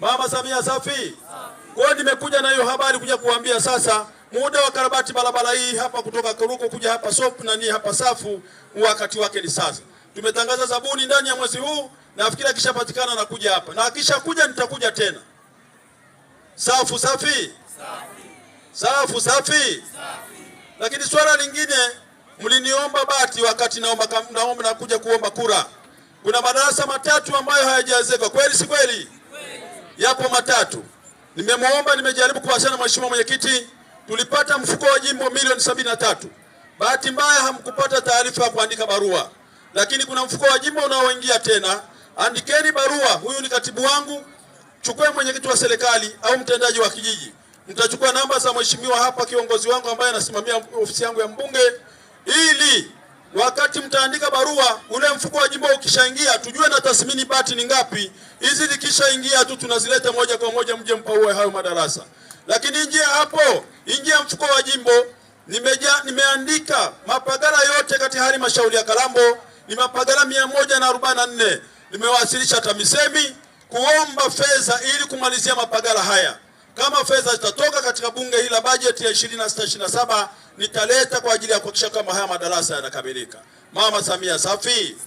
Mama Samia safi. Kwa hiyo nimekuja na hiyo habari kuja kuambia sasa muda wa karabati barabara hii hapa kutoka Karuko kuja hapa Sopu na ni hapa Safu, wakati wake ni sasa. Tumetangaza zabuni ndani ya mwezi huu, nafikiri akishapatikana na kuja hapa, na akishakuja nitakuja tena. Safu safi, safu safi, safi. Lakini swala lingine mliniomba bati wakati naomba naomba nakuja kuomba kura, kuna madarasa matatu ambayo hayajaezekwa, kweli si kweli? Yapo matatu. Nimemuomba, nimejaribu kuwasiliana na mheshimiwa mwenyekiti, tulipata mfuko wa jimbo milioni 73. Bahati mbaya hamkupata taarifa ya kuandika barua, lakini kuna mfuko wa jimbo unaoingia tena. Andikeni barua, huyu ni katibu wangu, chukue mwenyekiti wa serikali au mtendaji wa kijiji, mtachukua namba za mheshimiwa hapa, kiongozi wangu ambaye anasimamia ofisi yangu ya mbunge, ili wakati mtaandika barua, ule mfuko wa jimbo ukishaingia, tujue na tathmini bati ni ngapi. Hizi zikishaingia tu tunazileta moja kwa moja mje mpaue hayo madarasa. Lakini nje hapo, nje ya mfuko wa jimbo nimeandika mapagala yote katika halmashauri ya Kalambo ni mapagala 144. Nimewasilisha TAMISEMI kuomba fedha ili kumalizia mapagala haya. Kama fedha zitatoka katika bunge hili la bajeti ya 26 27 nitaleta kwa ajili ya kuhakikisha kama haya madarasa yanakamilika. Mama Samia safi.